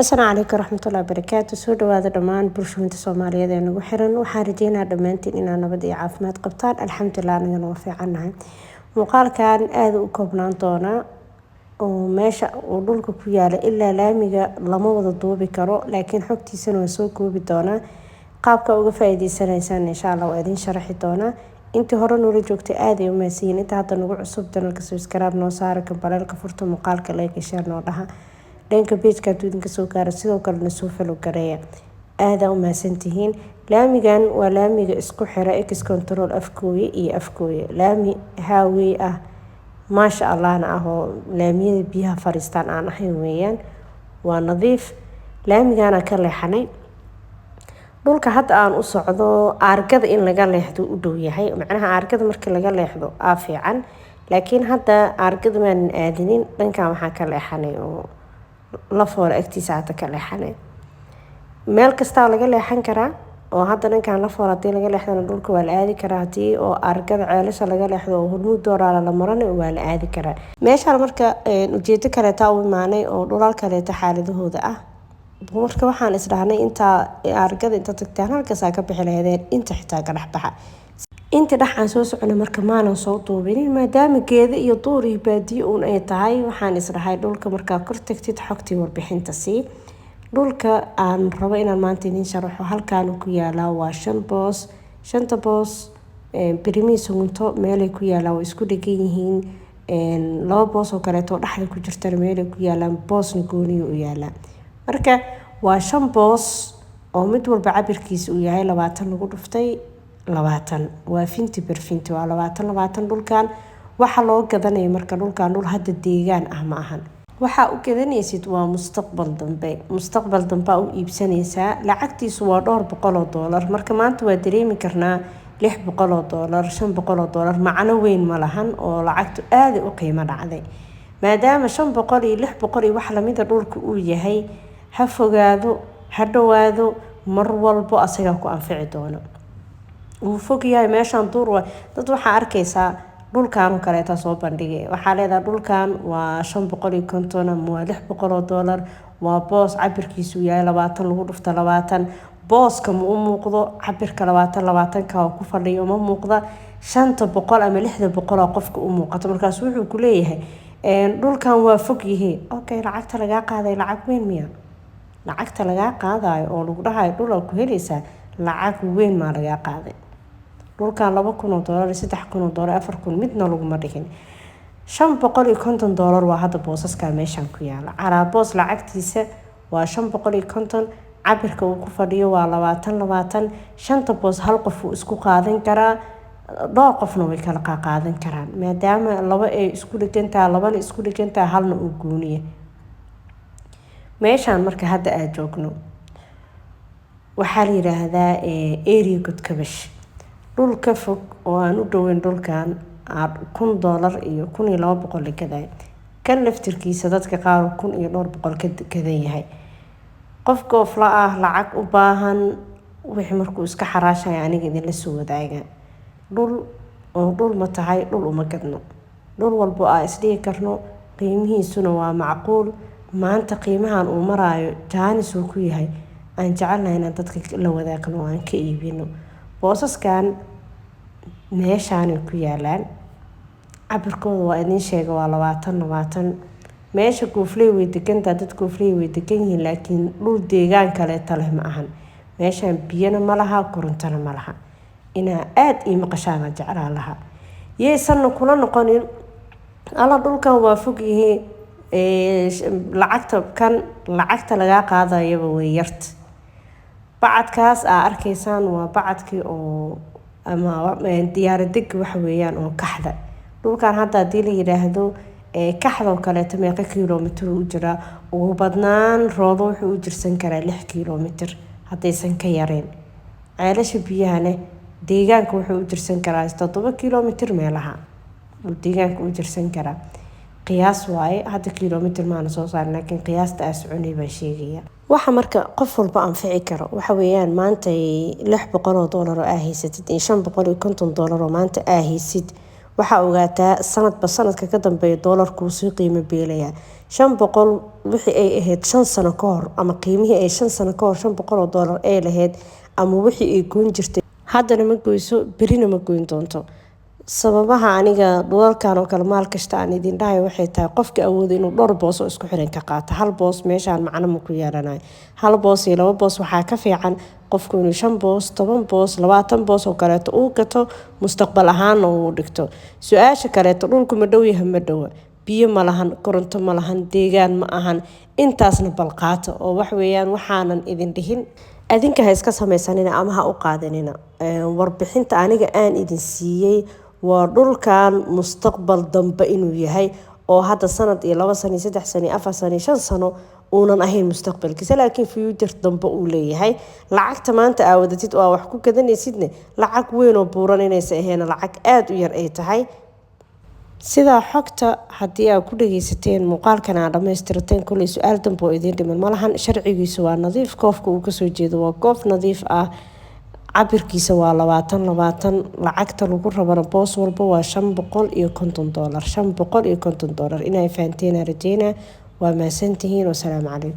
Asalaamu calaykum waraxmatullahi wabarakaatu. Soo dhawaada dhammaan bulshooyinka Soomaaliyeed ee nagu xiran. Waxaan rajeynaa dhammaantiin inaa nabad iyo caafimaad qabtaan. Alxamdulilah, anagana waa fiicannahay. Muuqaalkan aada u koobnaan doonaa oo meesha uu dhulka ku yaala ilaa laamiga lama wada duubi karo, laakiin xogtiisana waa soo koobi doonaa. Qaabka uga faa-iideysanaysaan, insha Allah, waa idin sharaxi doonaa. Intii hore noola joogtay aad ay u mahadsanyihiin. Inta hadda nagu cusub, channelka subscribe noo saara, gambaleelka furta, muuqaalka like, share noo dhaha. Dhanka pageka hadduu idinka soo gaaro, sidoo kalena soo follow gareeya. Aadaa u mahadsantihiin. Laamigan waa laamiga isku xira Ex Control Afgooye iyo Afgooye, laami highway ah, maasha Allahna ah, oo laamiyada biyaha fariistaan aan ahayn weeyaan. Waa nadiif. Laamigana ka leexanay. Dhulka hadda aan u socdo aargada in laga leexdo u dhow yahay. Macnaha, aargada markii laga leexdo aa fiican, laakiin hadda aargada maanan aadinin. Dhankan waxaan ka leexanay oo Lafoole agtiisa hadda ka leexanay. Meel kastaa laga leexan karaa oo hadda dhankan Lafoole hadii laga leexdana dhulka waa la aadi karaa, hadii oo aargada Ceelasha laga leexdo oo Hormuud Dooraala la marana waa la aadi karaa. Meeshaan marka ujeedo kaleeta u imaanay oo dhulal kaleeta xaaladahooda ah. Marka waxaan isdhahnay intaa aargada inta tagtaan halkaasaa ka bixi lahaydeen, inta xitaa ka dhex baxa. Inta dhex aan soo soconay marka maanan soo duubinin, maadaama geeda iyo duur iyo baadiyo uun ay tahay. Waxaan isdhahay dhulka markaa kor tagtid xogtii warbixinta sii. Dhulka aan rabo inaan maanta idiin sharaxo halkaan ku yaalaa waa shan boos. Shanta boos birimihiisa gunto meelay ku yaalaan, waa isku dhegan yihiin. Laba boos oo kaleeto dhexda ku jirtana meelay ku yaalaan, boosna gooniyo u yaalaa. Marka waa shan boos oo mid walba cabirkiisa uu yahay 20 lagu dhuftay 20. Waa 50 per 50, waa 20 20. Dhulkan waxa loo gadanaya marka, dhulkan dhul hadda deegaan ah ma ahan. Waxaa u gadanaysid waa mustaqbal dambe. Mustaqbal dambea u iibsanaysaa. Lacagtiisu waa dhowr boqol oo doolar. Marka maanta waa dareemi karnaa $600, $500 macno weyn ma lahan, oo lacagtu aaday u qiimo dhacday. Maadaama 500 iyo 600 iyo wax lamida dhulka uu yahay, ha fogaado ha dhowaado, mar walbo asagaa ku anfici doono. Wuu fog yahay, meeshaan duur waay. Dad waxaa arkaysaa dhulkan kaleeta soo bandhigay. Waxaa leedahay dhulkan waa 550 ama waa $600, waa boos cabirkiisu yahay 20 lagu dhufto 20. Booska ma u muuqdo cabirka 20 20-ka oo ku fadhiyo? Ma muuqda. 500 ama 600 oo qofka u muuqato. Markaas wuxuu ku leeyahay dhulkan waa fog yihiin. Okay, lacagta lagaa qaaday lacag weyn miya? Lacagta lagaa qaadayo oo lagu dhahayo dhul ku helaysaa, lacag weyn maa lagaa qaaday? Dhulkan $2,000, $3,000, 4,000 midna laguma dhigin. $550 waa hadda boosaskaa meeshaan ku yaala. Calaa boos lacagtiisa waa 550. Cabirka uu ku fadhiyo waa 20 20. Shanta boos hal qof uu isku qaadan karaa, dhowr qofna way kala qaadan karaan, maadaama laba ay isku dhegantaha, labana isku dhegantaha, halna uu gooniya. Meeshaan marka hadda aada joogno waxaa la yiraahdaa area Godkabash. Dhul ka fog oo aan u dhoweyn dhulkan $1,000 iyo 1,200 la gaday. Kan laftirkiisa dadka qaar kun iyo dhowr boqol ka gadan yahay. Qof goofla ah, lacag u baahan, wixii markuu iska xaraashaya aniga idinla soo wadaaga. Dhul oo dhul ma tahay, dhul uma gadno. Dhul walbo aa isdhigi karno qiimihiisuna waa macquul maanta qiimahan uu maraayo, jaanis uu ku yahay, aan jecelnahay inaan dadka la wadaagno oo aan ka iibino. Boosaskan meeshaanay ku yaalaan. Cabirkooda waa idiin sheega, waa 20 20. Meesha goofley way degantaha, dad goofley way degan yihiin, laakiin dhul deegaan kaleeta leh ma ahan. Meeshaan biyana ma laha, korontona ma laha. Inaa aada ii maqashaana jeclaan lahaa. Yaysanna kula noqonin alla dhulkan waa fog yihiin. Lacagta kan, lacagta lagaa qaadayaba way yarta. Bacadkaas aa arkaysaan waa bacadkii oo ama diyaaradega waxa weeyaan oo Kaxda. Dhulkan hadda haddii la yidhaahdo Kaxdoo kaleeto meeqa kilomitir u jiraa? Ugu badnaan Roodo wuxuu u jirsan karaa 6 kilomitir, haddaysan ka yareen. Ceelasha Biyahane deegaanka wuxuu u jirsan karaa 7 kilomitir meelaha uu deegaanka u jirsan karaa. Qiyaas waaye, hadda kilomitir maana soo saarin, laakiin qiyaasta aa soconay baan sheegaya. Waxa marka qof walba anfici karo waxa weeyaan, maanta $600 oo aa haysatid iyo $550 oo maanta aa haysid. Waxaa ogaataa sanadba sanadka ka dambeeya doolarku sii qiimo beelayaa. 500 wixii ay ahayd 5 sano ka hor, ama qiimihii ay 5 sano ka hor $500 ay lahayd ama wixii ay goyn jirtay, haddana ma goyso, berina ma goyn doonto. Sababaha aniga dhulalkan oo kale maal kasta aan idin dhahay waxay tahay, qofka awooda inuu dhowr boos oo isku xiran ka qaato. Hal boos meeshaan macno ma ku yeelanayo. Hal boos iyo laba boos waxaa ka fiican qofku inuu shan boos, 10 boos, 20 boos oo kaleeto uu gato, mustaqbal ahaana uu dhigto. Su-aasha kaleeto, dhulku ma dhow yahay? Ma dhowa. Biyo ma lahan, koronto ma lahan, deegaan ma ahan. Intaasna balqaata oo wax weeyaan waxaanan idin dhihin adinka ha iska sameysanina ama ha u qaadanina. Warbixinta aniga aan idin siiyey waa dhulkan mustaqbal dambe inuu yahay, oo hadda sanad iyo 2 sano iyo 3 sano iyo 4 sano iyo 5 sano uunan ahayn mustaqbalkiisa, laakiin future dambe uu leeyahay. Lacagta maanta aa wadatid oo aa wax ku gadanaysidne lacag weyn oo buuran inaysa ahayn, lacag aada u yar ay tahay. Sidaa xogta haddii aad ku dhageysateen muuqaalkan aa dhamaystirateen, kuley su-aal dambe oo idiin dhiman malahan. Sharcigiisu waa nadiif, goofka uu kasoo jeedo waa goof nadiif ah, cabirkiisa waa 20 20. Lacagta lagu rabana boos walba waa $550, $550. Inay fahanteen rajeynaa. Waa mahadsantihiin, wasalaamu calaykum.